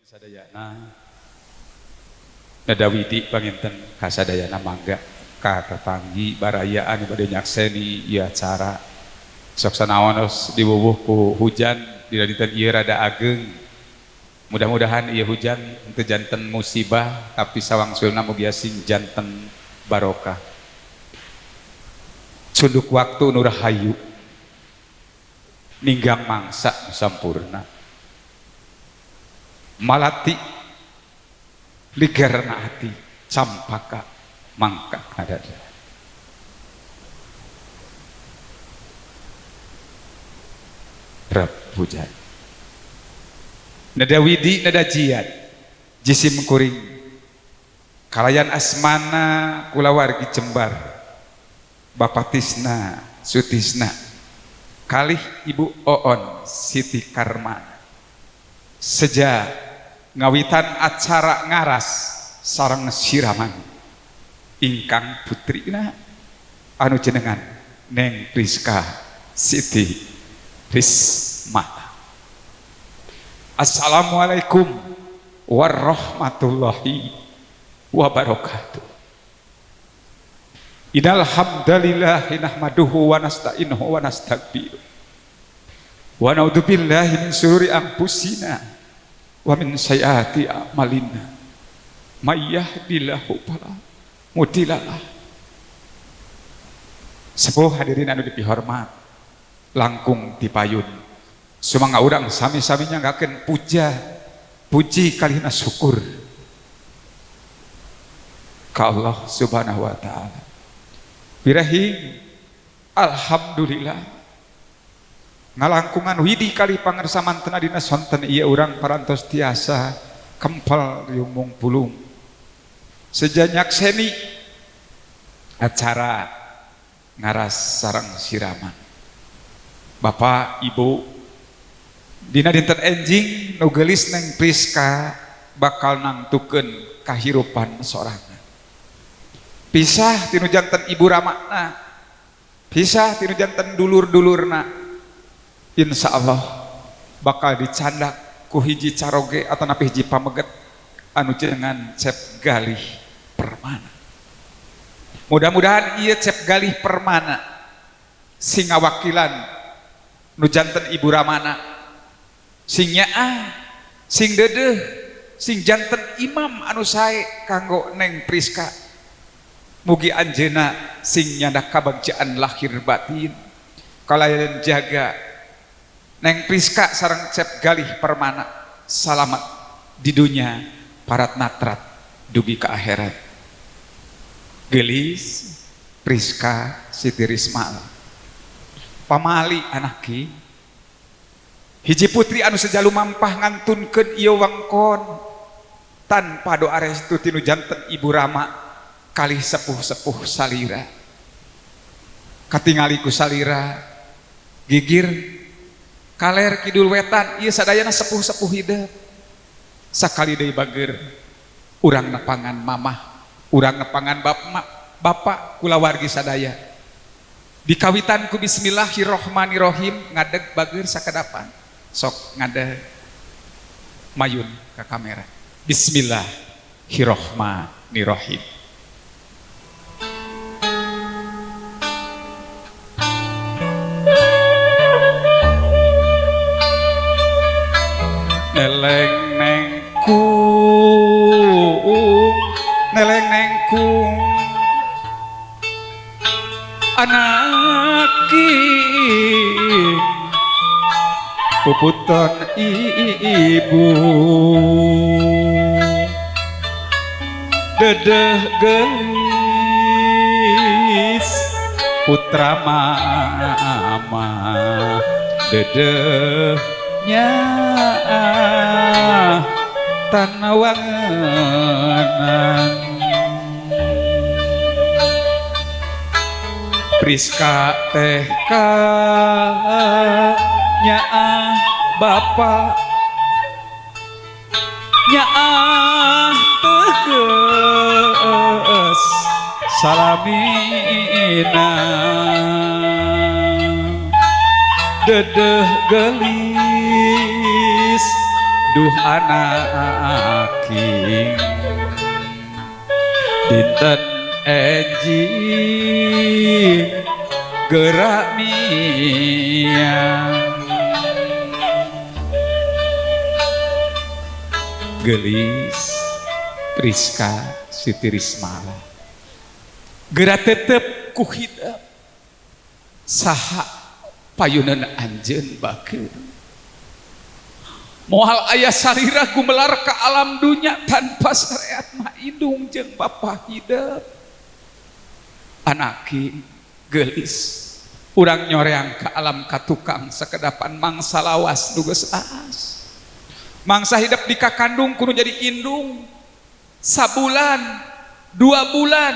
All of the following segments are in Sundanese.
Sadayana nada widi panginten kasadayana mangga katatanggi baraya anu bade nyakseni ieu acara. Sok sanaon diwuwuh ku hujan dina dinten ieu rada ageng. Mudah-mudahan ieu hujan teu janten musibah tapi sawangsulna mugia sing janten barokah. Sunduk waktu nu rahayu ninggang mangsa nu sampurna. Malati ligerna hati campaka mangkak nadada. Rep hujan. Nada widi nada jiat jisim kuring kalayan asmana kulawargi Jembar Bapak Tisna Sutisna kalih Ibu Oon Siti Karma seja ngawitan acara ngaras sareng siraman ingkang putrina anu jenengan Neng Priska Siti Rismata. Assalamualaikum warahmatullahi wabarakatuh. Innal hamdalillah nahmaduhu wa nasta'inuhu wa nastaghfiruh wa na'udzubillahi min syururi anfusina wa min sayyiati a'malina. May yahdihillahu fala mudhillalah. Sepuh hadirin anu dipihormat langkung tipayun. Sumangga urang sami-sami nyanggakeun puja puji kalihna syukur ka Allah Subhanahu wa taala. Birahi alhamdulillah ngalangkungan widi kali pangersa mantena dina sonten ieu urang parantos tiasa kempel riung pulung seja nyakseni acara ngaras sareng siraman. Bapak Ibu dina dinten enjing nu geulis Neng Priska bakal nangtukeun kahirupan sorangan. Pisah tinu janten ibu ramakna, pisah tinu janten dulur-dulurna. Insya Allah bakal dicandak ku hiji caroge atau napi hiji pameget anu jenengan Cep Galih Permana. Mudah-mudahan ieu Cep Galih Permana sing ngawakilan nu janten ibu ramana, sing nyaah, sing dedeh, sing janten imam anu sae kanggo Neng Priska. Mugi anjeuna sing nyandak kabagjaan lahir batin kalayan jaga Neng Priska sareng Cep Galih Permana salamat di dunia parat natrat dugi ke akhirat. Gelis Priska Siti Rismala pamali anaki hiji putri anu sejalu mampah ngantunkeun ieu wangkon tanpa doa restu tinu janten ibu rama kalih sepuh-sepuh salira. Katingali ku salira gigir kaler kidul wetan ieu sadayana sepuh-sepuh hideung. Sakali deui bager urang nepangan mamah, urang nepangan bapak kulawargi sadaya. Dikawitan ku bismillahirrahmanirrahim ngadeg bager sakadapan. Sok ngadeg mayun ka kamera. Bismillahirrahmanirrahim. Neleng nengkung, neleng nengkung, anaki puputon ibu, dedeh gelis putra mama, dedeh nyaah tanawangenan. Priska teh ka nyaah bapak, nyaah teges salamina, dedeh gelis Duh anak king dinten enjing gerak miang gelis Priska Siti Rismala geura tetep ku hidep saha payunan anjeun bakeun moal aya salira gumelar ka alam dunya tanpa syariat mah indung jeung bapa hidep anaki gelis urang nyoreang ka alam katukang sakedapan mangsa lawas nu geus aas mangsa hidep di kakandung kudu jadi indung sabulan 2 bulan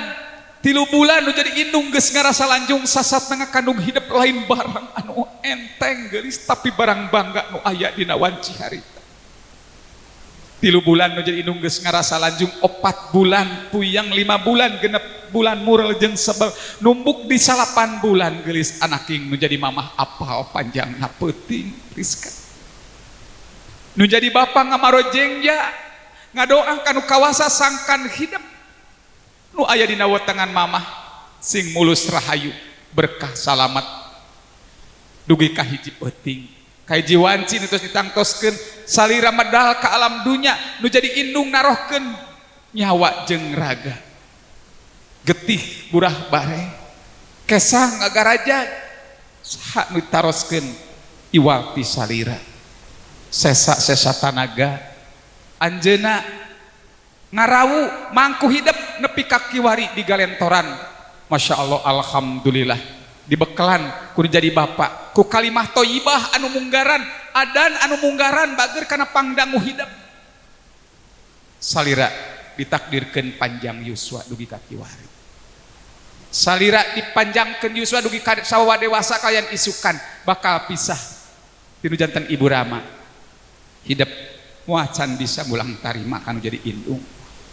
3 bulan nu jadi indung geus ngarasa lanjung sasat na ngakandung hidep lain barang anu enteng gelis tapi barang bangga nu aya dina wanci harita 3 bulan nu jadi indung geus ngarasa lanjung 4 bulan puyang 5 bulan 6 bulan murel jeung sebel numbuk di 8 bulan gelis anaking nu jadi mamah apal panjangna peuting Priska nu jadi bapa ngamarojeng ya ngadoa kanu kawasa sangkan hidep nu aya dina wetengan mamah sing mulus rahayu berkah salamat dugi ka hiji peuting ka hiji wanci nu tos ditangtoskeun salira medal ka alam dunya nu jadi indung narohkeun nyawa jeung raga getih burah bare kesang ngagaraja saha nu taroskeun iwal ti salira sesa-sesa tanaga anjeuna ngarawu mangku hidep nepi ka kiwari di galentoran. Masya Allah, alhamdulillah dibekelan ku jadi bapak ku kalimah thayyibah anu munggaran adan anu munggaran bager kana pangdangu hidep salira ditakdirkeun panjang yuswa dugi ka kiwari salira dipanjangkeun yuswa dugi ka sawawa dewasa kalian isukan bakal pisah tinu janten ibu rama hidep moacan bisa mulang tarima kanu jadi indung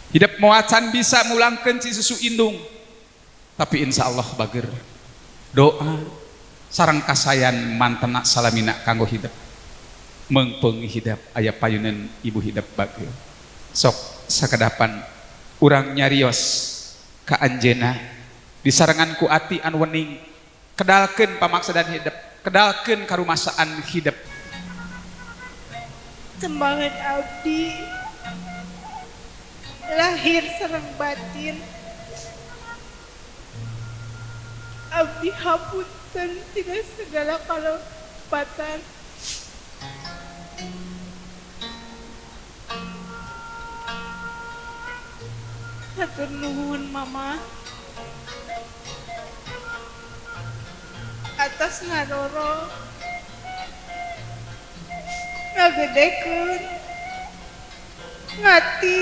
hidep moacan bisa mulangkeun ci susu indung tapi insya Allah bager doa sareng kasayan mantena salamina kanggo hidep meungpeung hidep aya payunan ibu hidep bager sok sakedapan urang nyarios ka anjeunna disarengan ku ati anu wening kedalkeun pamaksadan hidep kedalkeun karumasaan hidep. Semangat abdi lahir sareng batin abdi hapunten tina segala kalepatan hatur nuhun mama atas ngaroro ngagedekeun ngati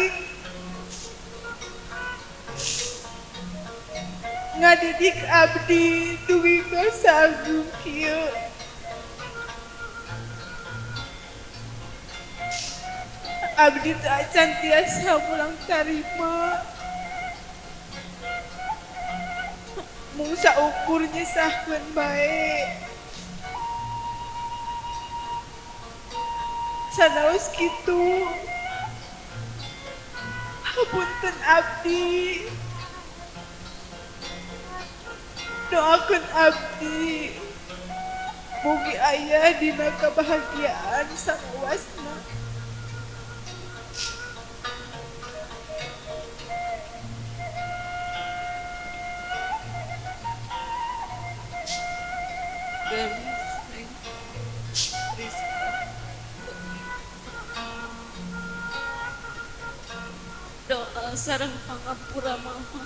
ngadidik abdi dugi ka sagung kieu. Abdi teu acan tiasa pulang tarima mung saukur nyesahkeun bae sanaos kitu hapunten abdi doakeun abdi mugi aya dina kebahagiaan salawasna. Doa sareng pangampura mama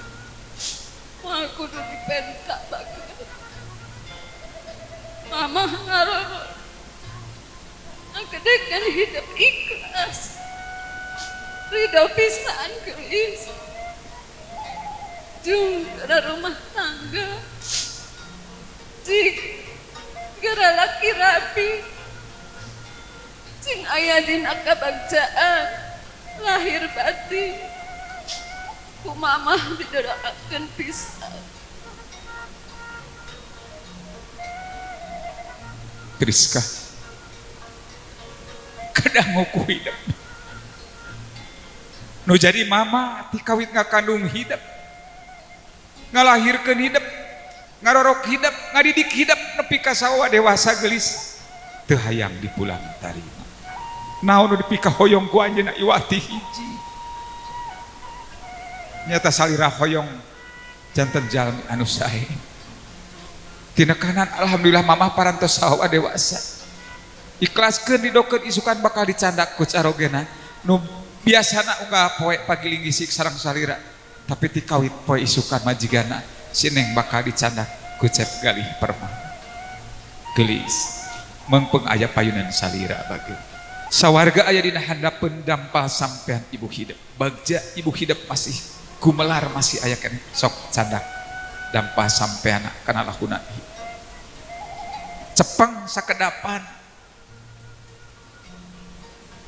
moal kudu dipenta bager mama ngaroro ngagedekeun hidup ikhlas ridho pisan geulis jung gara rumah tangga jig gara laki rapi cing aya dina kabagjaan lahir batin ku mamah didoakeun pisan. Priska Kadangu ku hidep. Nu jadi mama ti kawit ngakandung hidep. Ngalahirkeun hidep, ngarorok hidep, ngadidik hidep nepi ka sawa dewasa geulis. Teu hayang dipulang tarima. Naon nu dipikahoyong ku anjeunna iwati hiji. Nyata salira hoyong janten jalmi anu sae. Tina kanan alhamdulillah mamah parantos sawa dewasa. Ikhlaskeun didokeun isukan bakal dicandak ku carogena. Nu biasana unggal poe pagiling gisik sareng salira, tapi ti kawit poe isukan majigana si Neng bakal dicandak ku Cep Galih Permana. Geulis mengpeng aya payunan salira bageun. Sawarga aya dina handapeun dampal sampean ibu hidep. Bagja ibu hidep masih gumelar masih aya keneh sok candak dampal sampean kana lahuna. Cepeng sakedapan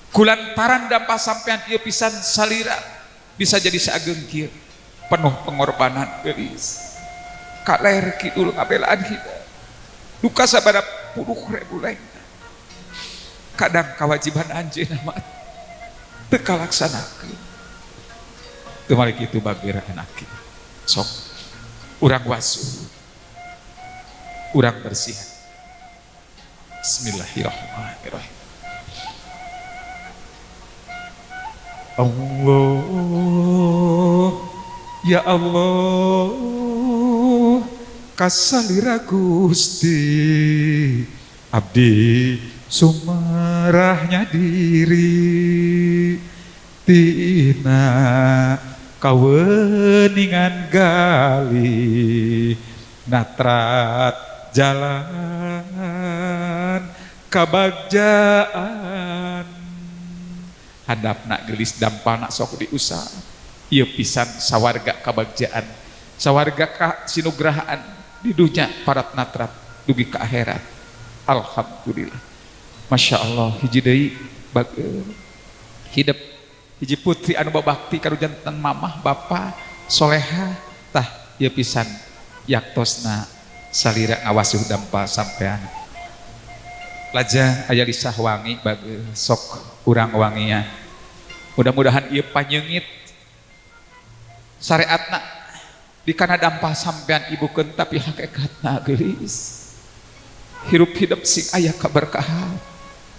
kulantaran dampal sampean ieu pisan salira bisa jadi saageng kieu penuh pengorbanan geulis. Kaler kidul ngabelaan hidep. Duka sabada puluh ribu lengna. Kadang kewajiban anjeunna mah teu kalaksanakeun. Teu malik kitu bageur anak. Sok urang wasuh. Urang bersihan. Bismillahirrahmanirrahim. Allah ya Allah kasalira Gusti abdi sumarahnya diri tina kaweningan gali natrat jalan kabagjaan hadapna geulis dampalna sok diusah ieu pisan sawarga kabagjaan sawarga ka sinugrahaan di dunya parat natrat dugi ka akhirat. Alhamdulillah. Masya Allah hiji deui bager hidep hiji putri anu babakti ka janten mamah bapa soleha tah ieu pisan yaktosna salira ngawasuh dampal sampean. Lajang aya lisah wangi bager sok urang wangian. Mudah-mudahan ieu panyeungit syariatna di kana dampal sampean ibukeun tapi hakikatna geulis. Hirup hidup sing aya kaberkahan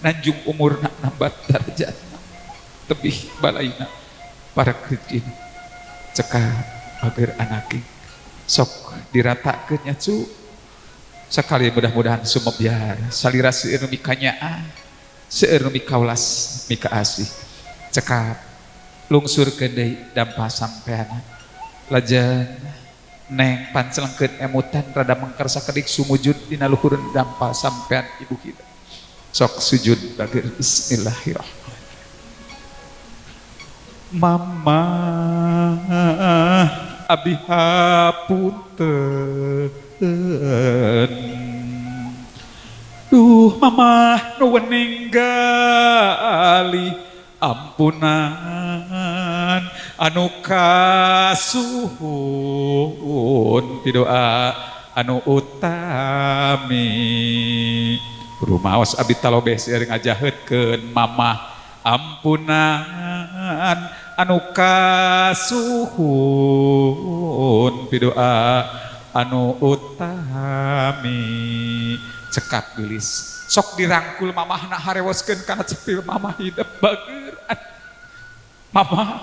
nanjung umurna nambat darajatna tebih balaina para kejin cekap agar anaki sok diratakeun nya cu sakali mudah-mudahan sumebiar salira seueur nu mikanyaah seueur nu mikaulas mikaasih cekap lungsurkeun deui dampal sampean lajeng neng pancelengkeun emutan rada mengker sakedik sumujud dina luhureun dampal sampean ibu kita sok sujud bager bismillahirrahmanirrahim. Mama abdi hapunten duh mama nu ninggali ampunan anu kasuhun ti doa anu utami rumaos abdi talobeh seueur ngajaheutkeun mamah ampunan anu kasuhun ti doa anu utami cekap geulis sok dirangkul mamahna harewoskeun kana cepil mamah hidep bager mama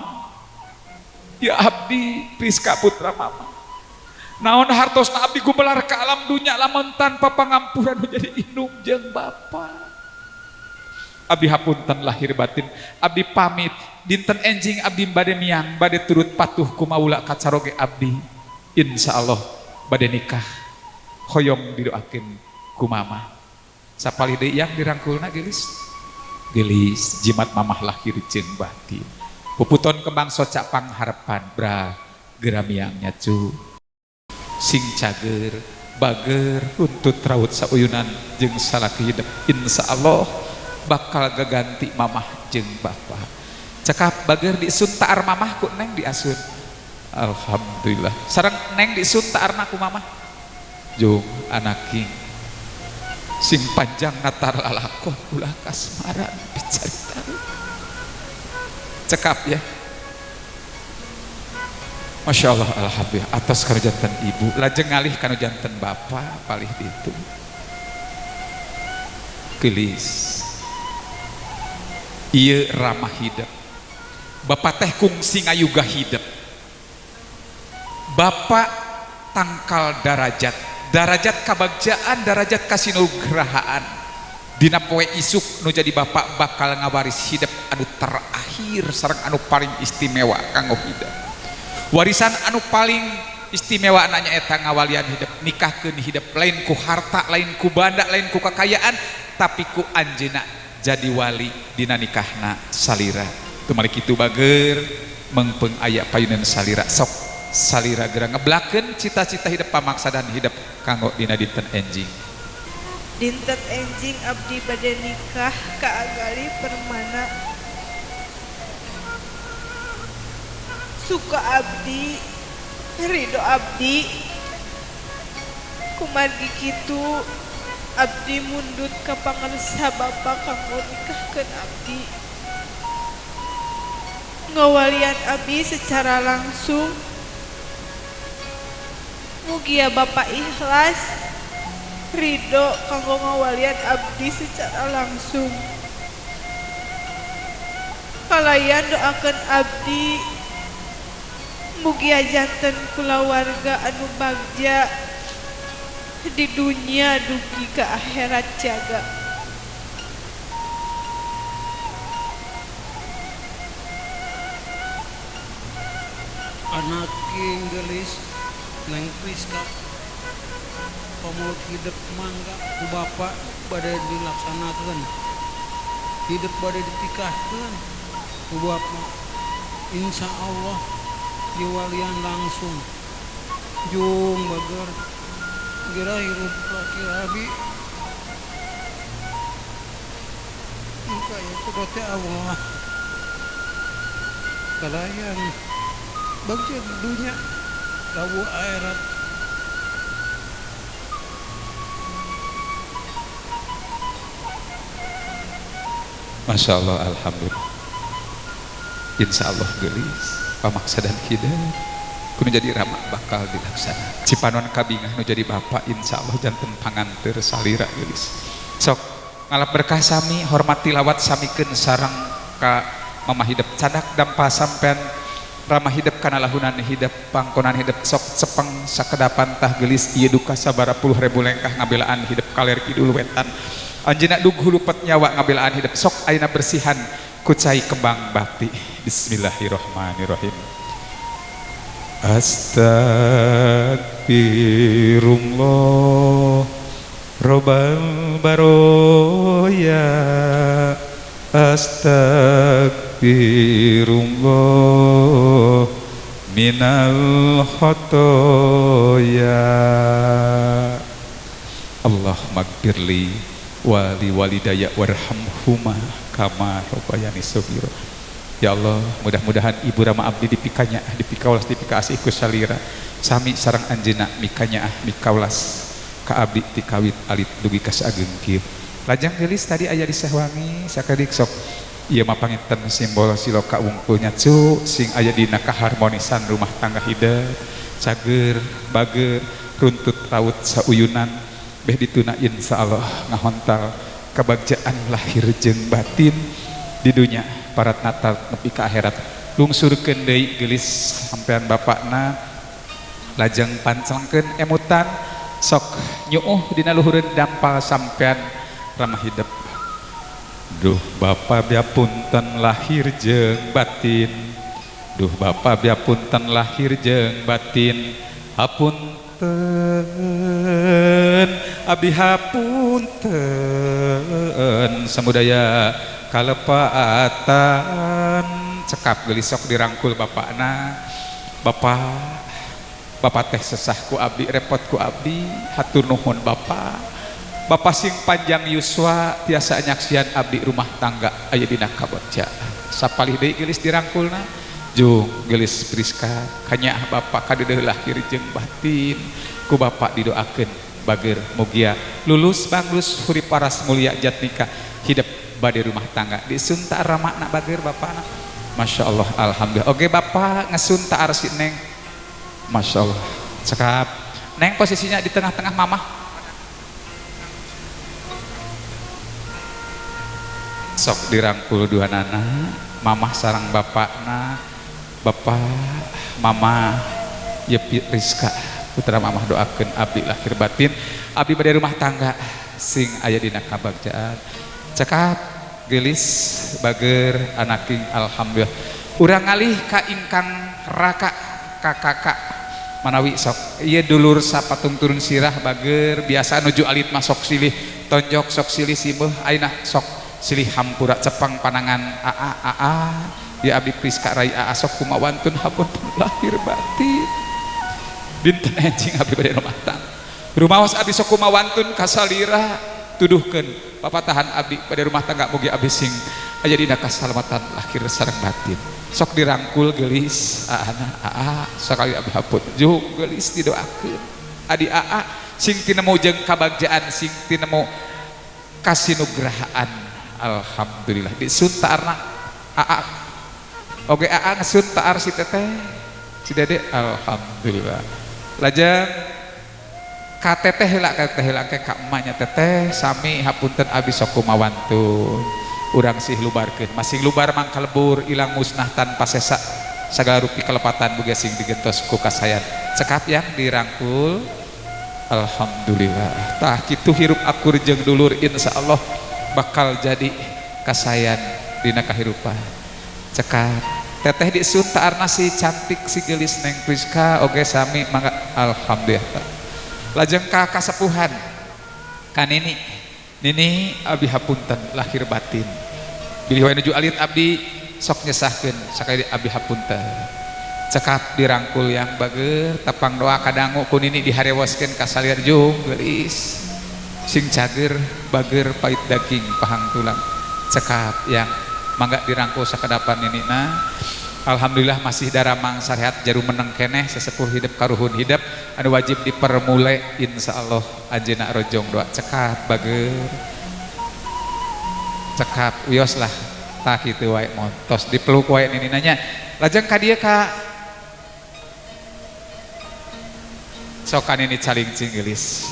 ya abdi Priska putra mama naon hartosna abdi gumelar ka alam dunya lamun tanpa pangampuran menjadi indung jeung bapa abdi hapunten lahir batin abdi pamit dinten enjing abdi bade miang bade turut patuh ku maula kacaroge abdi insyaallah bade nikah hoyong didoakeun ku mama sapalih deui yang dirangkulna geulis geulis jimat mamah lahir jeung batin puputon kembang soca pangharepan bra geramiangnya cu sing cager bager runtut raut sauyunan jeung salaki hidep insyaallah bakal gaganti mamah jeung bapa cekap bager disun taar mamah ku neng diasun alhamdulillah sareng neng disun taarna ku mamah jung anaking Sing panjang natar lalakon ulah kasmaran bicarita. Cekap ya. Masya Allah alhamdulillah atas kanu janten ibu lajeng ngalih kanu janten bapak palih ditu. Geulis. Ieu ramah hidep. Bapak teh kungsi ngayuga hidep. Bapak tangkal darajat, darajat kabagjaan, darajat kasinugrahaan. Dina poe isuk nu jadi bapak bakal ngawaris hidep anu terakhir sareng anu paling istimewa kanggo hidep. Warisan anu paling istimewa nanya eta ngawalian hidep, nikahkeun hidep lain ku harta, lain ku banda, lain ku kakayaan, tapi ku anjeunna jadi wali dina nikahna salira. Tumari kitu bager mengpeng aya payunan salira sok salira geura ngeblakeun cita-cita hidep pamaksadan hidep kanggo dina dinten enjing. Dinten enjing abdi bade nikah ka Agali Permana. Suka abdi, ridho abdi. Kumargi kitu abdi mundut ka pangersa bapa kanggo nikahkeun abdi. Ngawalian abdi secara langsung. Mugia bapak ikhlas ridho kanggo ngawalian abdi secara langsung. Kalayan doakeun abdi mugia janten kulawarga anu bagja di dunia dugi ke akhirat jaga. Anak gelis Neng Priska pamuluk hidep mangga ku bapak bade dilaksanakeun, hidep bade ditikahkeun ku bapak, insya Allah diwalian langsung jung bager gira hirup laki rabi muka ya kudote Allah kalayan bagja dunia lawu akhirat. Masya Allah alhamdulillah. Insya Allah gelis pamaksadan hidep kudu jadi ramah bakal dilaksana. Cipanon kabingah nu jadi bapak insya Allah janten panganteur salira gelis. Sok ngalap berkah sami hormat tilawat samikeun sareng ka mamah hidep cadak dampa sampean ramah hidep kana lahunan hidep pangkonan hidep sok cepeng sakedapan tah gelis ieu duka sabara puluh ribu lengkah ngabelaan hidep kaler kidul wetan anjeunna dug hulupet nyawa ngabelaan hidep sok ayeuna bersihan ku cai kembang bakti. Bismillahirrahmanirrahim. Astagfirullah robbal baroya, astagfirullah minal khotoya. Allah magfirli wali walidaya warhamhuma kama rabbayani shaghira. Ya Allah, mudah-mudahan ibu rama abdi dipikanya, dipikaulas, dipikaasih ku salira sami sareng anjeunna mikanya mikaulas ka abdi ti kawit alit dugi ka saageng kieu. Lajang geulis tadi aya di Sehwangi sakedik sok ieu mah panginten simbol siloka wungkulnya cu sing aya dina kaharmonisan rumah tangga hidep cager bager runtut raut sauyunan beh dituna insyaallah ngahontal kebagjaan lahir jeung batin di dunya parat natal nepi ka akhirat. Lungsurkeun deui geulis sampean bapakna lajeng pancangkeun emutan sok nyuuh dina luhureun dampal sampean ramah hidep. Duh bapa biapunten lahir jeung batin, duh bapa biapunten lahir jeung batin, hapunten abdi hapunten samudaya kalepatan. Cekap geulis sok dirangkul bapakna. Bapak, bapak teh sesah ku abdi, repot ku abdi, hatur nuhun bapak. Bapak sing panjang yuswa tiasa nyaksian abdi rumah tangga aya dina kabogja. Sapalih deui geulis dirangkulna jung geulis Priska kanyaah bapak kadeudeuh lahir jeung batin ku bapak didoakeun bager mugia lulus bagus hurip paras mulia jatnika hidup bade rumah tangga disun ta'ar makna bager bapak anak. Masya Allah alhamdulillah. Oke bapak ngesun ta'ar si neng. Masya Allah cekap neng posisinya di tengah-tengah mamah. Sok dirangkul dua nana mamah sarang bapakna bapak mama Yepi Rizka putra mamah doakeun abdi lahir batin abdi bade rumah tangga sing aya dina kabagjaan cekap geulis bager anaking alhamdulillah. Urang ngalih ka ingkang raka ka kakak manawi sok ieu dulur sapatung turun sirah bager biasa nuju alit mah sok silih tonjok sok silih simeuh ayeuna sok silih hampura cepang panangan aa aa ya abdi Priska rai aa sok kumawantun hapunten lahir batin dinten enjing abdi bade rumah tangga rumaos abdi sok kumawantun kasalira tuduhkeun papatahan abdi bade rumah tangga mugi abdi sing aya dina kasalamatan lahir sareng batin sok dirangkul geulis aana aa sakali abdi haput jung geulis didoakeun adi aa sing tinemu jeung kabagjaan sing tinemu kasinugrahaan. Alhamdulillah disun ta'arna aa. Oke aa ngesun ta'ar si teteh si dede alhamdulillah. Lajeng ka teteh heula ka teteh heula ke ka emaknya teteh sami hapunten abi sok kumawantun. Urang sih lubarkeun masing lubar mangkalebur ilang musnah tanpa sesa sagala rupi kelepatan mugi sing digentos ku kasayan. Cekap yang dirangkul alhamdulillah. Tah kitu hirup akur jeung dulur insyaallah bakal jadi kasayan dina kahirupan. Cekap teteh disun ta'arna si cantik si geulis neng Priska oge sami mangga alhamdulillah. Lajeng ka kasepuhan ka nini nini abdi hapunten lahir batin bilih wae nuju alit abdi sok nyesahkeun sakali abdi hapunten. Cekap dirangkul yang bager tapang doa kadangu ku nini diharewoskeun ka salir jung geulis sing cager bager pait daging pahang tulang. Cekap yang mangga dirangkul sakedapan ninina. Alhamdulillah masih daramang sarehat jarum meneng keneh sesepuh hidup karuhun hidup anu wajib dipermule insyaallah anjeunna rojong doa. Cekap bager cekap wios lah tah kitu wae montos dipeluk wae nininanya. Lajeng ka dieu ka sokan nini caling cinggelis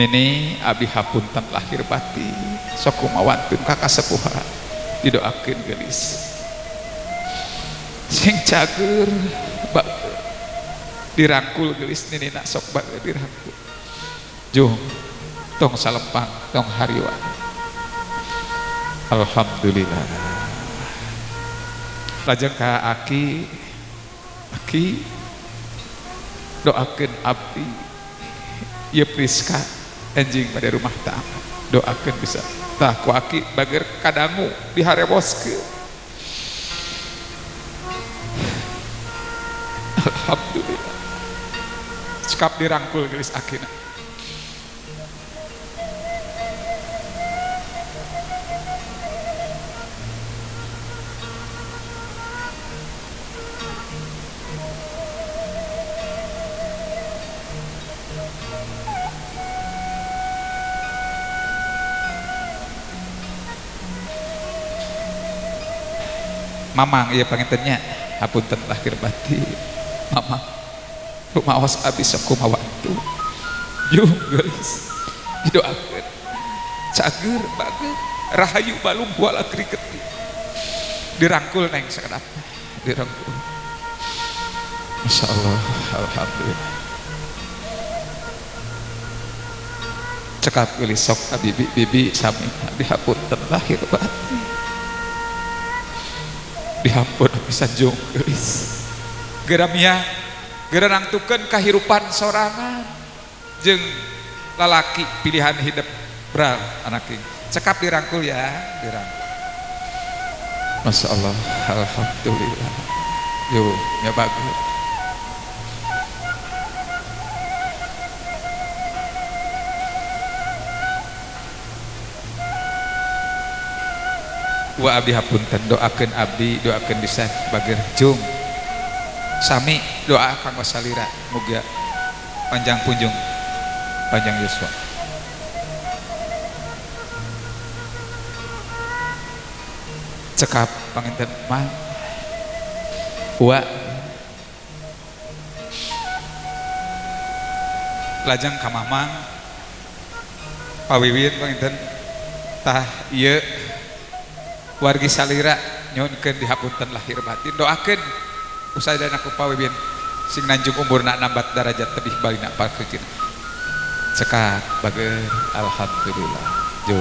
nini abdi hapunten lahir batin sok kumawantun ka kasepuhan didoakeun geulis sing cager bager dirangkul geulis nini nak sok bager dirangkul jung tong salempang tong hariwa alhamdulillah. Lajeng ka aki aki doakeun abdi ieu Priska enjing pada rumah tangga doakeun bisa tah ku aki bager kadangu diharewoskeun. Alhamdulillah cekap dirangkul geulis akina. Mamang ieu pangintennya hapunten lahir batin mama rumaos abdi sok kumawantun jung geulis didoakeun cager bager rahayu balung wala kriketi dirangkul neng sakedap dirangkul. Masyaallah alhamdulillah. Cekap geulis sok abi bibi sami abdi hapunten lahir batin dihampun bisa jung geulis geramia geura nangtukeun kahirupan sorangan jeung lalaki pilihan hidup bral anak cekap dirangkul ya dirangkul. Masya Allah alhamdulillah yo nya bagus. Wa abdi hapunten doakeun abdi doakeun bisa bager jung sami doa kanggo salira mugia panjang punjung Panjang yuswa. Cekap panginten mah. Wa lajeng ka mamang Pak Wiwin panginten tah ieu wargi salira nyuhunkeun dihapunten lahir batin doakeun usadana ku Pak Wiwin sing nanjung umurna nambat darajat tebih balina parkeukeun cekap bager alhamdulillah jo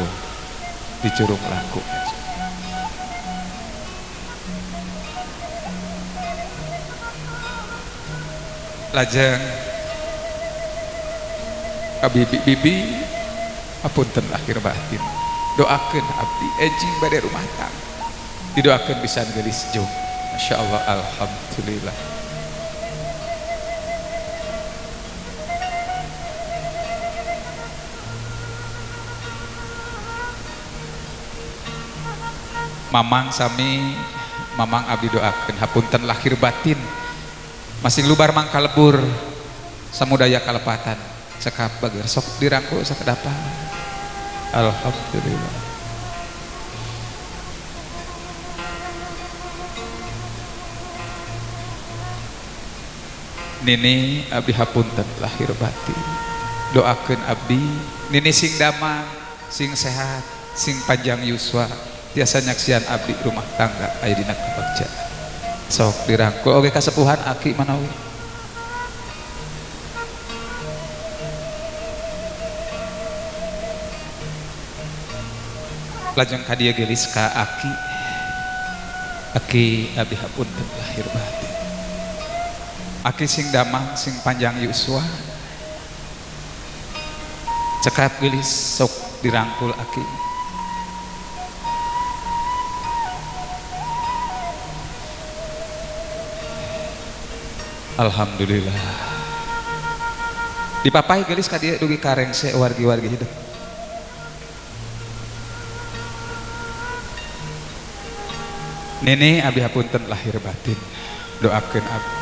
dicurung laku. Lajeng ka bibi-bibi apunten lahir batin doakeun abdi enjing bade rumah tangga didoakeun pisan geulis jung masyaallah alhamdulillah. Mamang sami mamang abdi doakeun hapunten lahir batin masing lubar mangkalebur samudaya kalepatan cekap bager sok dirangkul sakedapa alhamdulillah. Nini abdi hapunten lahir batin doakeun abdi nini sing damang sing sehat sing panjang yuswa tiasa nyaksian abdi rumah tangga aya dina kabagjaan sok dirangkul oge kasepuhan aki manawi. Lajeng ka dieu geulis ka aki aki abdi hapunten lahir batin aki sing damang sing panjang yuswa cekap geulis sok dirangkul aki. Alhamdulillah dipapai geulis ka dieu dugi ka rengse wargi-wargi hidup. Nini abdi hapunten lahir batin doakeun abdi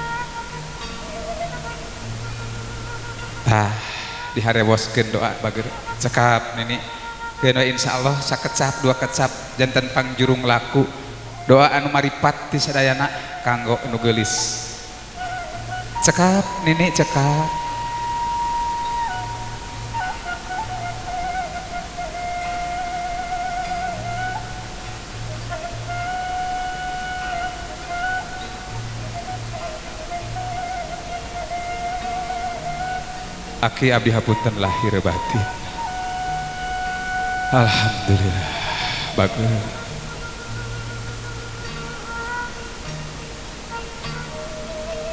tah diharewoskeun doa bager cekap nini keun we insyaallah sakecap dua kecap janten pangjurung laku doa anu maripat ti sadayana kanggo nu geulis. Cekap nini cekap. Aki abdi hapunten lahir batin. Alhamdulillah bagus.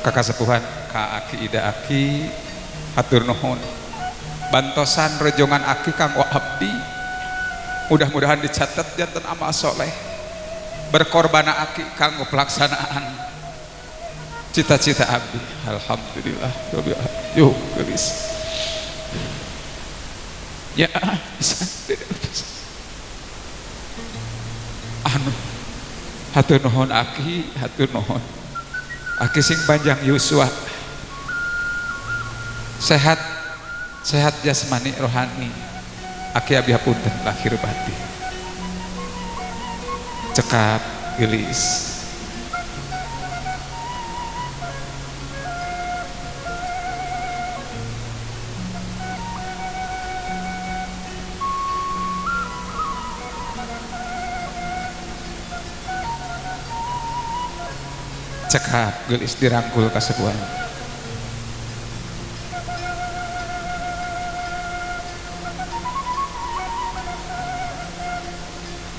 Kakak sepuhan ka aki ida aki hatur nuhun bantosan rejongan aki kanggo abdi mudah-mudahan dicatat janten amal soleh berkorbana aki kanggo pelaksanaan cita-cita abdi. Alhamdulillah yuk gelis ya bisa anu hatur nuhun aki hatur nuhun aki sing panjang yuswa sehat sehat jasmani rohani aki abdi hapunten lahir batin cekap gelis. Cekap gelis dirangkul kasepuhan.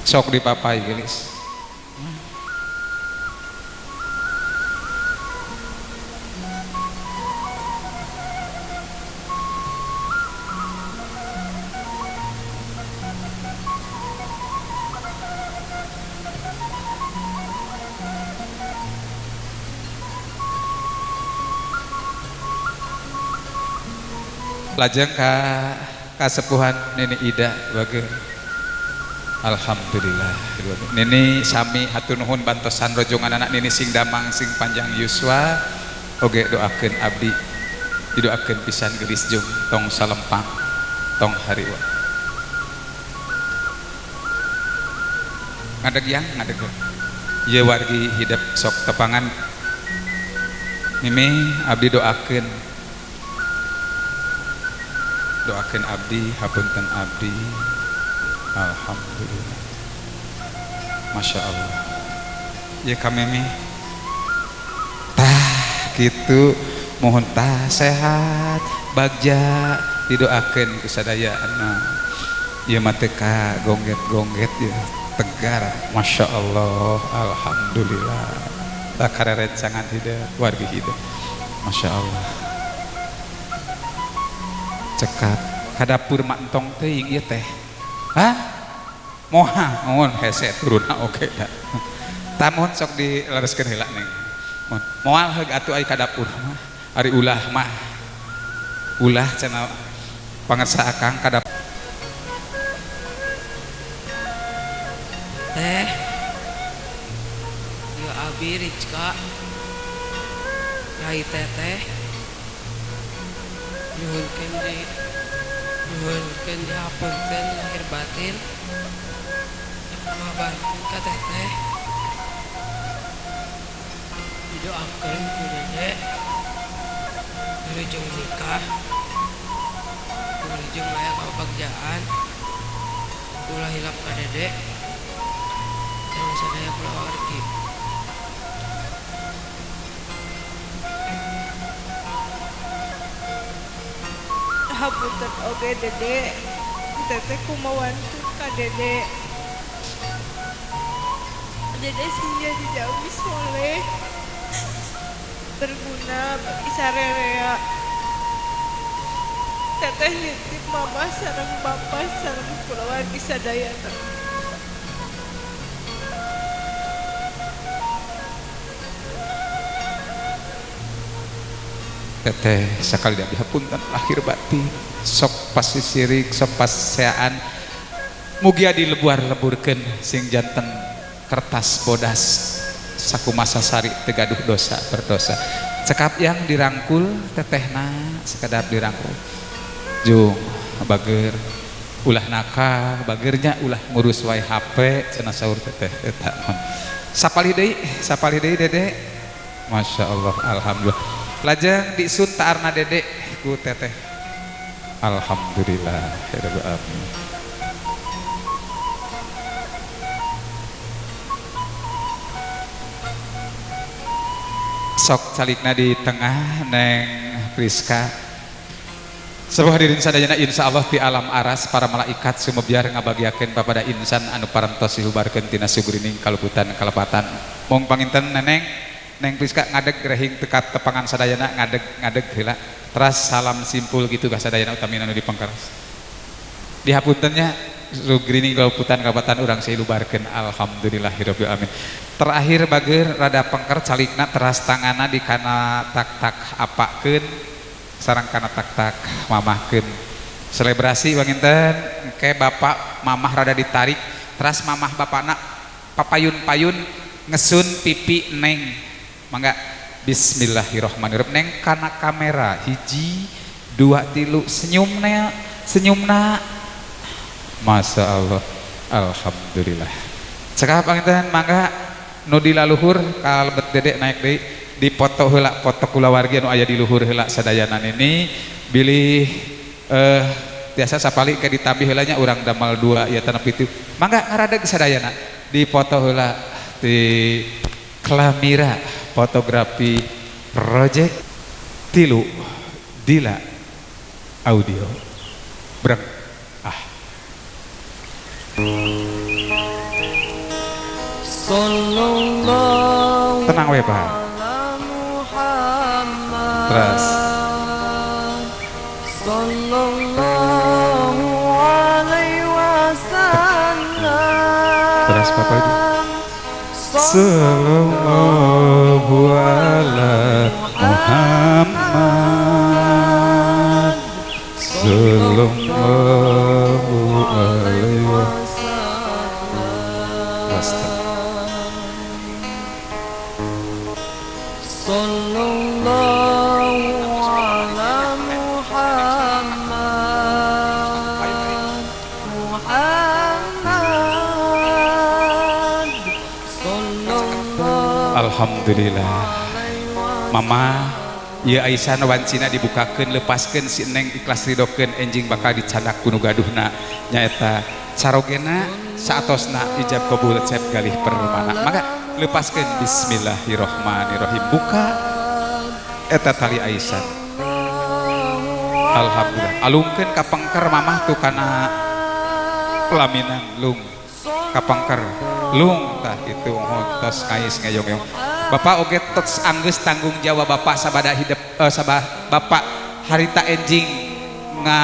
Sok dipapai gelis. Lajeng ka kasepuhan Nini Ida bager. Alhamdulillah. Nini sami hatur nuhun bantosan rojongan anak nini sing damang sing panjang yuswa oge doakeun abdi didoakeun pisan geulis jung tong salempang. Tong hariwang. Ngadeg yang ngadeg. Ieu wargi hidep sok tepangan. Mimi abdi doakeun. Doakeun abdi, hapunten abdi. Alhamdulillah. Masya Allah. Ya kami tah gitu mohon tah sehat bagja didoakeun ku sadayana. Ieu mah teu ka gongget-gongget ya tegar. Masya Allah. Alhamdulillah. Tah karerencangan hidup wargi hidup. Masya Allah. Cekap ka dapur mah entong teuing ieu teh. Hah? Moha mohon hese turunna oge da. Tah mohon sok dilereskeun heula neng. Mohon moal heug atuh ai ka dapur mah. Ari ulah mah. Ulah cenah pangersa akang ka dapur. Teh. Ieu abi Rizka. Rai teteh. Nyuhunkeun di nyuhunkeun dihapunten lahir batin. Mabantu ka teteh. Didoakeun ku dede. Wilujeng nikah. Wilujeng aya kabagjaan. Ulah hilap ka dede. Sareng sadaya kulawargi. Hapunten oge dede. Teteh kumawantu ka dede. Dede sing jadi jalmi soleh, berguna bagi sarerea. Teteh nitip mama sareng bapa sareng kulawargi sadayana. Teteh sakali abdi hapunten lahir batin sok pasti sirik sok paseaan mugia dilebuar-leburkeun sing janten kertas bodas sakumasa sari teu gaduh dosa berdosa. Cekap yang dirangkul tetehna sekedap dirangkul jung bager ulah nakal bagernya ulah ngurus wae HP cenah saur teteh eta. Sapalih deui dede. Masya Allah alhamdulillah. Lajeng disun taarna dede ku teteh. Alhamdulillah rabbil alamin. Sok calikna di tengah Neng Priska. Sebuah hadirin sadayana insyaallah di alam aras para malaikat sumebiar ngabagiakeun papada insan anu parantos dihubarkeun tina sugrining kaluputan kalepatan. Mung panginten Neneng Neng Priska ngadeg rehing tekat tepangan sadayana ngadeg ngadeg heula. Teras salam simpul gitu ka sadayana utamina anu dipengkeras. Dihapuntennya sugrining kaluputan kalepatan urang sailubarkeun alhamdulillahirabbil alamin. Terakhir bager rada pengker calikna teras tangana di kana tak-tak apakeun sareng kana tak-tak mamahkeun. Selebrasi panginten engke bapak mamah rada ditarik teras mamah bapakna papayun-payun ngesun pipi neng. Mangga bismillahirrahmanirrahim neng kana kamera hiji dua tilu senyumna senyumna. Masya Allah alhamdulillah. Cekap panginten mangga nu di laluhur kalebet dedek naik deui dipoto heula foto kulawargi anu aya di luhur heula sadayana ini bilih tiasa sapali ke ditambih heula nya urang damal dua ieu tanah pitu mangga ngaradeg sadayana dipoto heula di Klamira Fotografi Project tilu Dila Audio breng ah. Tenang we Pak. Terus. Terus Bapak Ibu. Sallallahu ala Muhammad. Sallallahu alaihi wasallam. Sallallahu ala Muhammad. Alhamdulillah. Mama, ieu Aisyah wancina dibukakeun lepaskeun si Neng ikhlas ridokeun enjing bakal dicandak ku nu gaduhna nyaeta carogena saatosna ijab kabul cep galih permana. Mangga lepaskeun bismillahirrahmanirrahim. Buka eta tali Aisyah. Alhamdulillah. Alungkeun ka pengker mamah tuh kana pelaminan lung kapangker lung tah itu tos ngais ngeyong-yong. Bapak oge tos anggeus tanggung jawab bapak sabada hidup sabah bapak harita enjing nga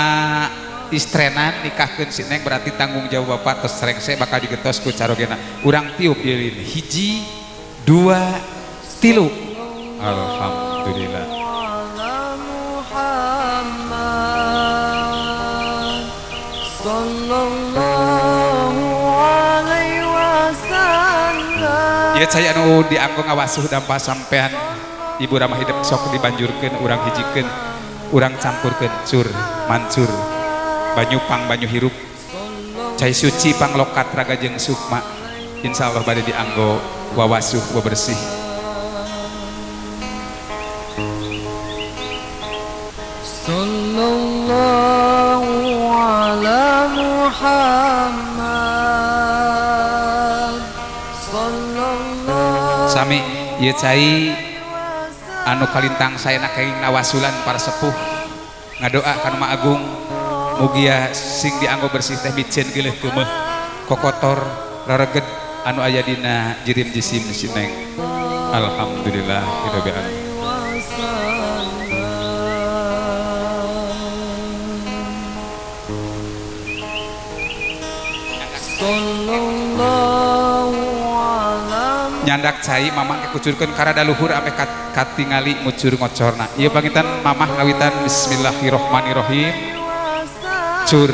istrenan nikahkeun si Neng berarti tanggung jawab bapak tos rengse bakal digetos ku carogena. Urang tiup lilin 1 2 3. Alhamdulillah. Ya saya anu dianggo ngawasuh dampa sampean ibu ramah hidup sok dibanjurkeun urang hijikeun urang campurkeun cur mancur banyu pang banyu hirup cai suci panglokat raga jeung sukma insyaallah bade dianggo wawasuh bebersih. Sallallahu ala Muhammad. Sami ieu cai anu kalintang saena kenging nawasulan para sepuh ngadoa ka Nu Maha Agung mugia sing dianggo bersih teh miceun geuleuh geumeuh kokotor rereged anu aya dina jirim jisim si Neng. Alhamdulillah rabbil alamin. Nyandak cai mamah kekucurkeun karada luhur ameh katingali ngucur ngocorna. Ieu pangitan mamah ngawitan bismillahirrahmanirrahim. Cur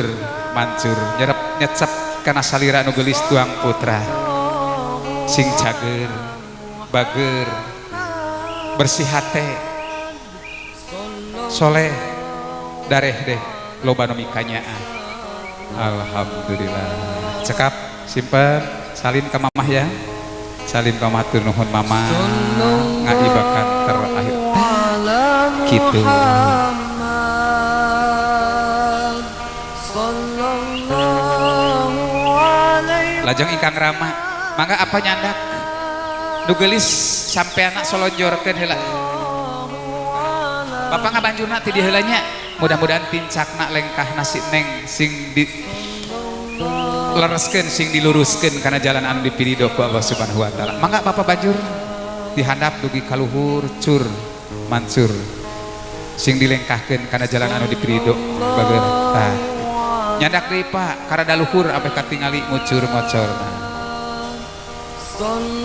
mancur nyerep nyecep kana salira anu geulis tuang putra. Sing cager, bager, bersih hate, soleh, dareh deh loba nu mikanyaah. Alhamdulillah. Cekap simpen salin ka mamah ya. Salim ka matur nuhun mama ngaibakan terakhir gitu. Lajeng ingkang rama mangga apa nyandak nu geulis sampeana solonjorkeun heula. Bapak ngabanjurna ti dieu heula nya, mudah-mudahan tincakna lengkah nasi Neng sing di lereskeun sing diluruskeun kana jalan anu dipirido ku Allah Subhanahu wa taala. Mangga bapak banjur dihandap dugi ka luhur cur mancur sing dilengkahkeun kana jalan anu dipirido bager tah. Nyandak deui Pak karada luhur ameh katingali ngucur ngocor.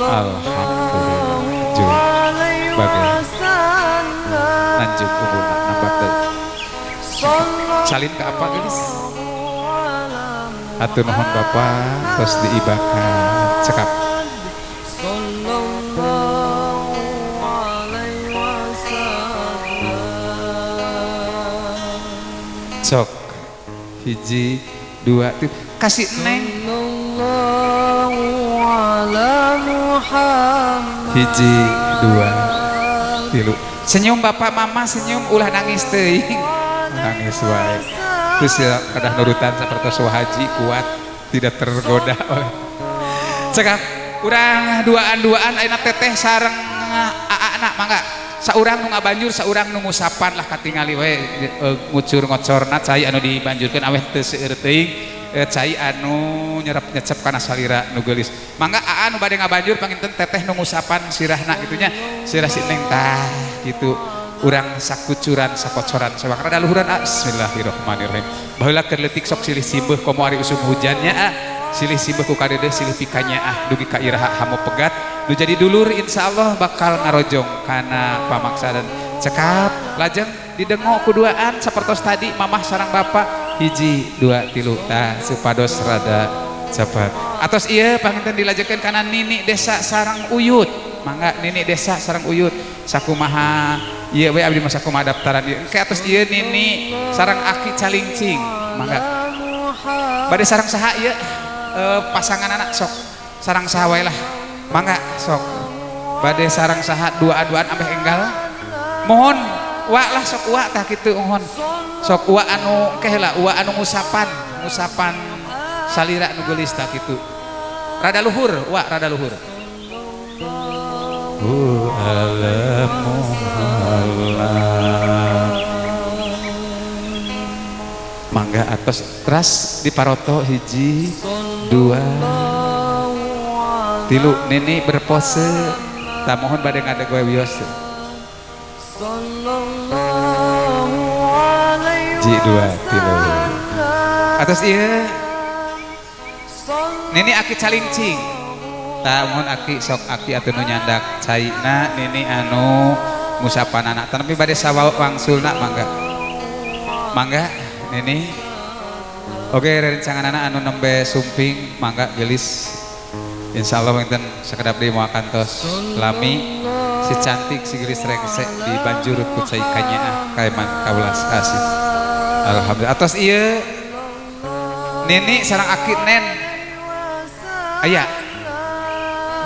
Alhamdulillah. Jur bager lanjut umurna nambah deui. Salin ka apa geus? Atur nuhun bapak terus diibakan cekap. Sok 1 2 3 kasih Neng 1 2 3. Senyum bapak mama senyum ulah nangis teuing nangis wae. Terus ya kadah nurutan seperti haji kuat tidak tergoda oleh cekap urang duaan-duaan ayeuna teteh sareng aak-anak mangga saurang nu ngabanjur saurang nu ngusapan lah katingali we ngucur ngocorna cai anu dibanjurkeun aweh teu seueur teuing cai anu nyerep nyecep kana salira nu geulis mangga aa nu bade ngabanjur panginten teteh nu ngusapan sirahna kitu nya sirah si Neng tah kitu. Urang sakucuran sakocoran sewang rada luhuran ah. Bismillahirrahmanirrahim. Baheula keur leutik sok silih simbeuh komo ari usum hujannya ah. Silih simbeuh ku kadeudeuh silih pikanya ah dugi ka iraha hamu pegat nu jadi dulur insyaallah bakal ngarojong kana pamaksadan. Cekap lajeng didengo kuduaan sapertos tadi mamah sareng bapak 1 2 3 tah supados rada cepat. Atos ieu panginten dilajengkeun kana nini desa sareng uyut. Mangga nini desa sareng uyut sakumaha ieu we abdi mah sakumaha daftaran ieu. Engke atos ieu nini sareng aki calingcing. Mangga. Bade sareng saha ieu? Pasangan anak sok. Sareng saha wae lah. Mangga sok. Bade sarang saha dua-duaan ambeh enggal. Mohon wa lah sok wa tah kitu mohon. Sok wa anu keh lah wa anu ngusapan, ngusapan salira nu geulis tah kitu. Rada luhur, wa rada luhur. Mangga atos teras di paroto hiji dua tilu nini berpose tak mohon bade ngadeg we wios ji dua tilu atos ieu nini aki calincing tak mohon aki sok aki atuh nu nyandak caina nini anu ngusapan anak tapi bade sawa wangsulna mangga mangga nini. Oke rencangan anak anu nembe sumping mangga gelis insyaallah wonten sakedap deui moal kantos lami si cantik si gelis rengse di banjur ku cai kanyaah kaeman kaulas kasih alhamdulillah. Atos ieu nini sareng aki nen aya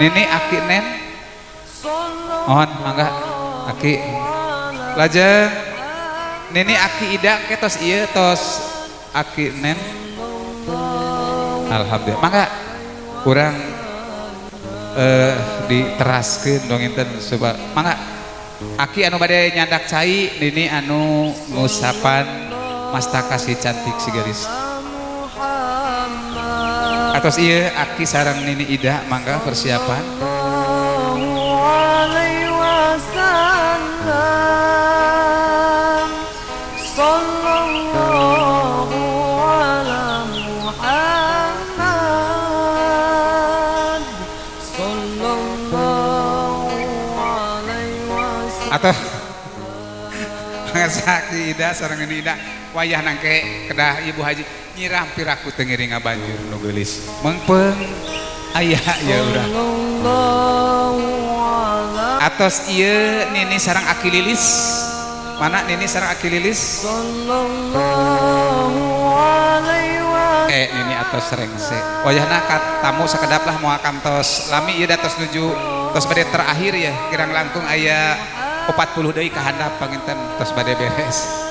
nini aki nen mohon mangga aki lajeng nini aki ida ke tos ieu tos aki nen alhamdulillah mangga kurang diteraskeun dong enten coba mangga aki anu bade nyandak cai nini anu ngusapan mastaka si cantik si gelis atos ieu aki sareng nini ida mangga persiapan. Atau aki ida sareng nini ida wayah nangke kedah ibu haji nyiram piraku teu ngiring ngabanjur nu geulis meungpeung aya ya urang atos ieu nini sareng aki lilis mana nini sareng aki lilis nini atos rengse wayahna ka tamu sakedap lah moal kantos lami ieu da tos nuju tos bade terakhir ya kirang langkung aya 40 deui ka handap panginten tos bade beres.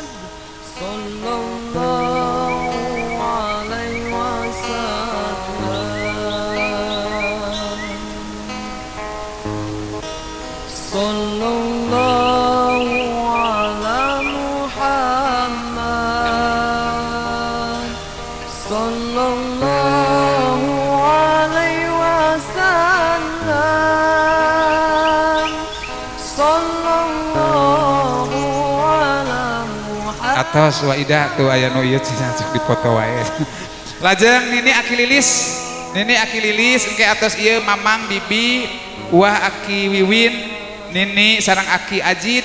Atos wa ida tuh aya nu ieu cenah cek dipoto wae. Lajeng nini aki lilis, nini aki lilis engke atos ieu mamang bibi wah aki wiwin, nini sareng aki ajid,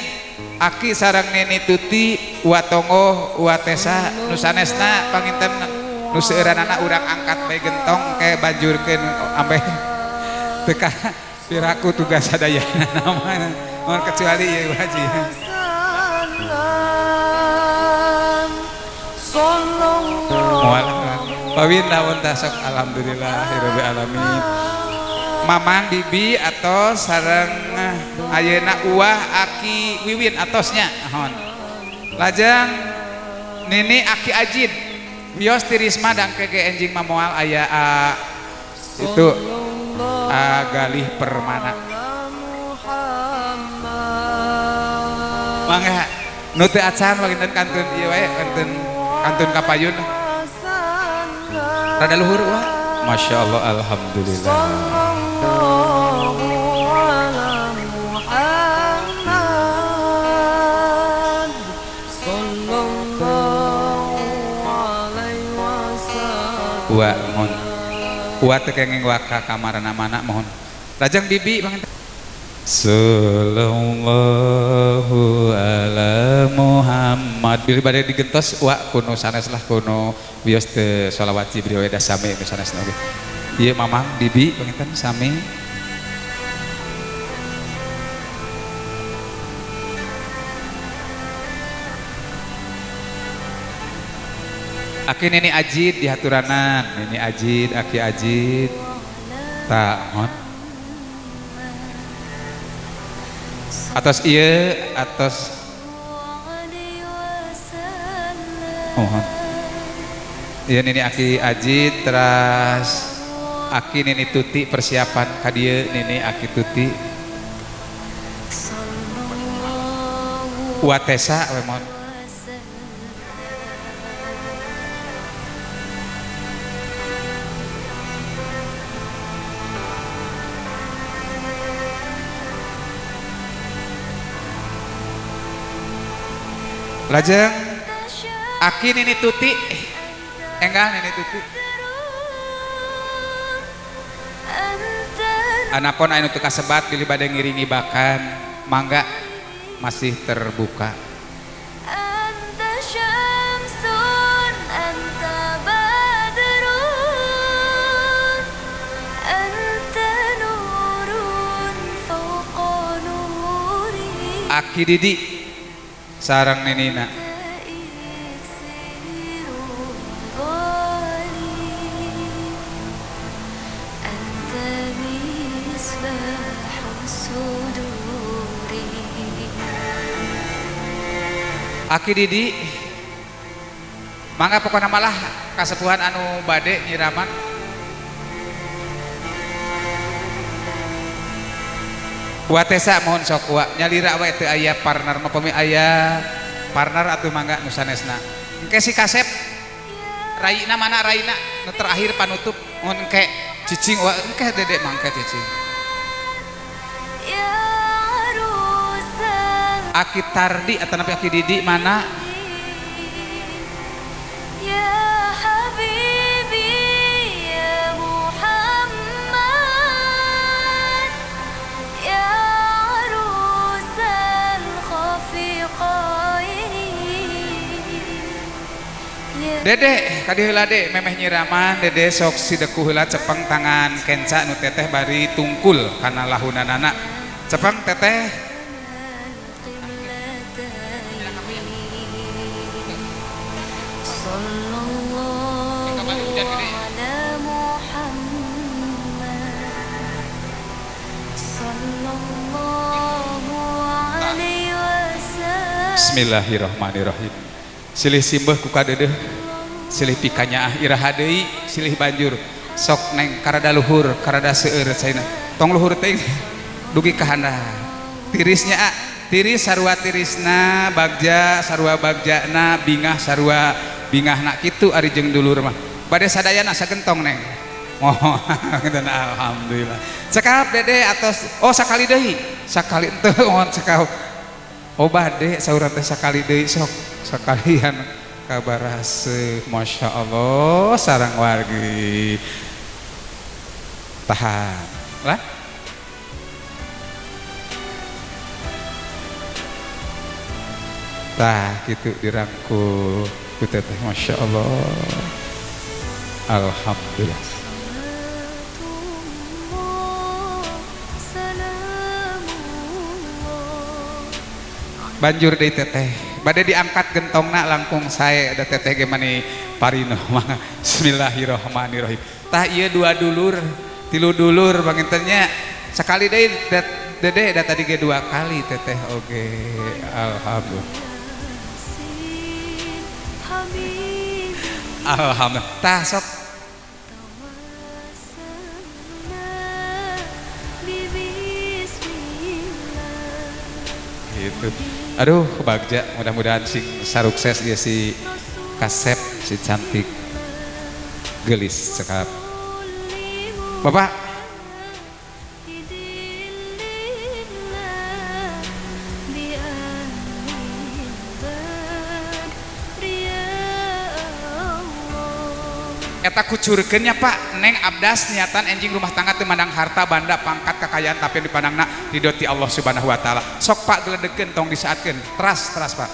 aki sareng nini tuti, wa tonggoh, wa tesa nu sanesna panginten nu seueuranana urang angkat bae gentong ke banjurkeun ambeh teu ka piraku tugas sadayana namana mun kecuali ieu haji. Moal pawin lawan tasok alhamdulillahirabbil alamin. Mamang bibi atau sareng ayeuna uah aki wiwin atosnya mohon. Lajeng nini aki ajid wios tirisma dangke ge enjing mamoal aya itu Galih Permana. Mangga nu teu acan panginten kantun ieu wae kantun kantun kapayun rada luhur wah Masya Allah alhamdulillah. Wa mohon wa teu kenging waka kamarana mana mohon lajeng bibi panginten. Sallallahu ala Muhammad. Bilih bade digentos wa kuno sanes lah kuno wios teu sholawat Jibril we da sami nu sanesna oge. Ieu mamang bibi panginten sami. Aki nini ajid dihaturanan, nini ajid, aki ajid. Tak mohon. Atos ieu atos oh. Ieu nini Aki Ajit teras Aki nini Tuti persiapan ka dieu nini Aki Tuti. Watesa we mohon. Lajeng Aki nini Tuti enggak nini Tuti anapon anu teu kasebat bilih bade ngiringi bakan mangga masih terbuka. Aki Didi sarang nenina. Aki Didi mangga pokona malah kasepuhan anu bade nyiraman. Watesa mohon sok wa nyalira we teu aya partner mah pami aya partner atuh mangga nu sanesna. Engke si kasep raina mana raina nu terakhir panutup mun engke cicing wa engke dede mangke cicing. Aki Tardi atau napi Aki Didi mana? Ya Habibi ya Muhammad ya arusal khafiqaini. Dede kadi heula de memeh nyiraman dede sok sideku heula cepeng tangan kenca nu teteh bari tungkul kana lahunanana. Cepeng teteh. Bismillahirrahmanirrahim. Silih simbeuh ku kadeudeuh, silih pikanyaah iraha deui, silih banjur sok neng karada luhur, karada seueur caina. Tong luhur teuing dugi ka handap. Tirisnya a, tiris sarua tirisna, bagja sarua bagjana, bingah sarua bingahna kitu ari jeung dulur mah. Bade sadayana sagentong neng. Oh, alhamdulillah. Cekap dede atos oh sakali deui, sakali teu mohon cekap. Oh bade saurang teh sakali deui sok sakalian kabaraseuh Masya Allah sarang wargi tahan lah. Tah gitu dirangkul ku teteh Masya Allah alhamdulillah. Banjur deui teteh bade diangkat gentongna langkung sae da teteh ge mani parino mah. Bismillahirrahmanirrahim. Tah ieu dua dulur tilu dulur pangintennya sekali deui dede da tadi ge dua kali teteh oge alhamdulillah. Alhamdulillah. Tah sok gitu. Aduh bagja mudah-mudahan sing sarukses dia si kasep si cantik gelis cekap. Bapak eta kucurkeun nya Pak neng abdas niatan enjing rumah tangga teu mandang harta banda pangkat kekayaan tapi dipandangna ridho ti Allah Subhanahu wa taala. Sok Pak geledekeun tong disaatkeun. Teras teras Pak.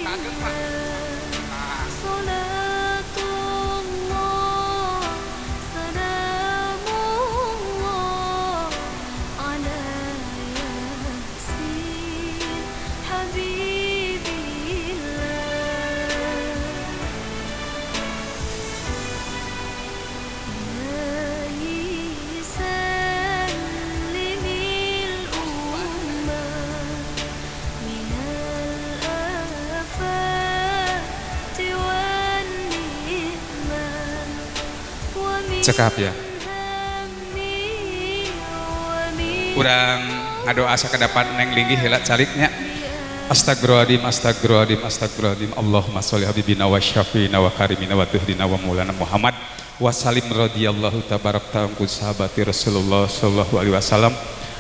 Kagem Pak. Cekap ya. Urang ngadoa sakedapan neng linggih heula caliknya. Astagfirullahaladzim, astagfirullahaladzim, astagfirullahaladzim. Allahumma sholli habibina wa syafiina wa karimina wa tuhdina wa maulana Muhammad wa salim radhiyallahu tabarak ta'ala sahabati Rasulullah sallallahu alaihi wasallam.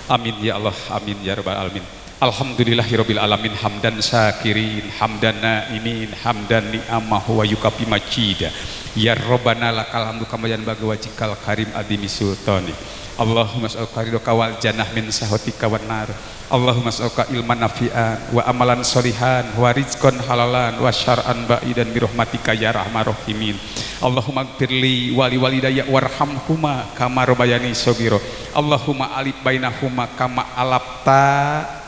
Amin ya Allah, amin ya rabbal alamin. Alhamdulillahirabbil alamin hamdan syakirin hamdan naimin hamdan ni'amahu wa yukafi majida. Ya Rabbana lakal hamdu kama yanbaghi wajhikal karim adimi sultani. Allahumma as'aluka ridhoka wal jannah min sahotika wan nar. Allahumma as'aluka ilman nafi'an wa amalan sholihan wa rizqan halalan wa syar'an ba'idan bi rahmatika ya arhamar rahimin. Allahumma ighfirli wa liwalidayya warhamhuma kama rabbayani shaghira. Allahumma alif bainahuma kama alafta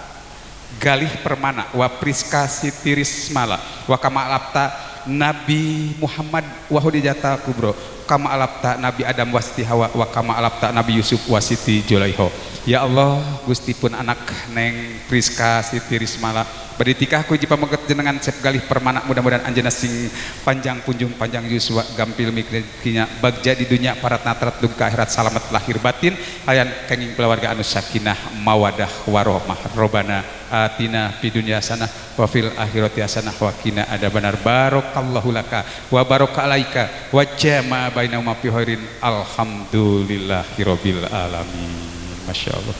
Galih Permana wa Priska Siti Rismala wa kama alafta Nabi Muhammad wa Khadijah Kubro kama alafta Nabi Adam wa Siti Hawa wa kama alafta Nabi Yusuf wa Siti Julaiho. Ya Allah, Gusti pun anak Neng Priska Siti Rismala bade tikah ku pameget jenengan Cep Galih Permana, mudah-mudahan anjeunna sing panjang punjung panjang yuswa gampil mikirnya bagja di dunia parat natrat dugi ka akhirat salamet lahir batin kalian kenging keluarga anu sakinah mawadah warohmah. Robana atina fid dunya hasanah wa fil akhirati hasanah wa qina adzabannar. Barakallahu laka wa baraka alaika wa jama bainahuma fi khairin. Alhamdulillahirabbil alamin. Masya Allah.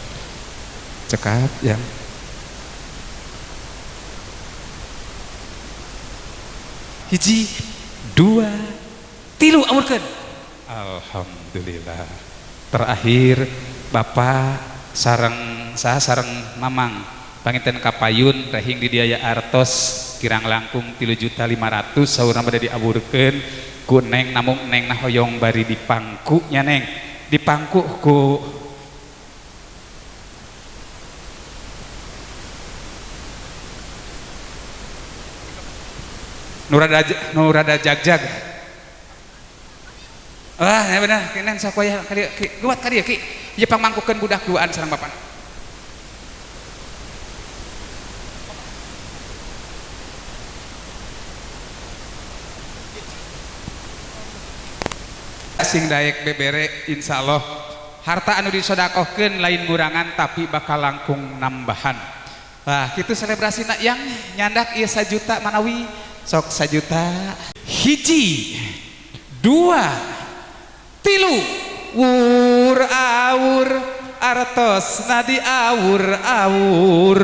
Cekap yang hiji, dua, tilu awurkeun. Alhamdulillah. Terakhir Bapak sareng saha sareng Mamang panginten kapayun rehing di diaya artos kirang langkung 3.500.000 saurna bade diawurkeun ku Neng, namung Neng na hoyong bari dipangku nya Neng, dipangku ku Nurada jag-jag. Ah, ya benar, kenen sakoya kali ki, luat kali ya ki. Ieu pangmangkukeun budak duaan sareng bapana. Sing daek bebere insyaallah harta anu disodakohkeun lain ngurangan tapi bakal langkung nambahan. Lah, kitu selebrasina yang nyandak ieu 1 juta manawi sok 1 juta. Hiji, dua, tilu. Wur awur artos nadi awur awur.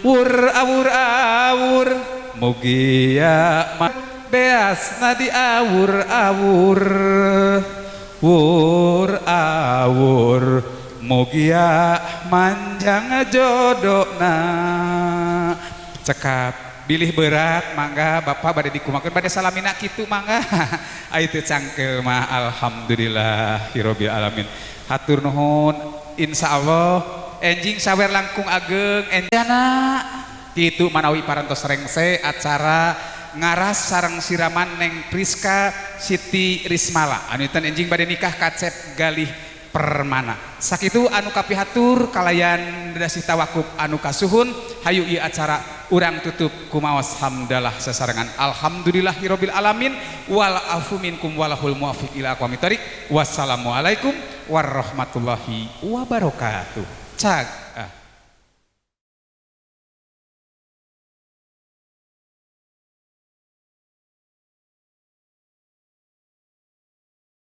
Wur awur awur mugia beas nadi awur awur. Wur awur mugia manjang jodona. Cekap bilih berat mangga bapak bade dikumakeun bade salamina kitu mangga. Ai teu cangkeul mah alhamdulillahirabbil alamin. Hatur nuhun insyaallah enjing sawer langkung ageng enjana kitu manawi parantos rengse acara ngaras sareng siraman Neng Priska Siti Rismala anu ten enjing bade nikah ka Cep Galih Permana. Sakitu anu kapihatur kalayan dedasih tawakup anu kasuhun. Hayu ieu acara urang tutup kumaos hamdalah sasarengan alhamdulillahirabbil alamin wal afu minkum walahul muwaffiq ila aqwamit thoriq. Wassalamualaikum warahmatullahi wabarakatuh. Cag.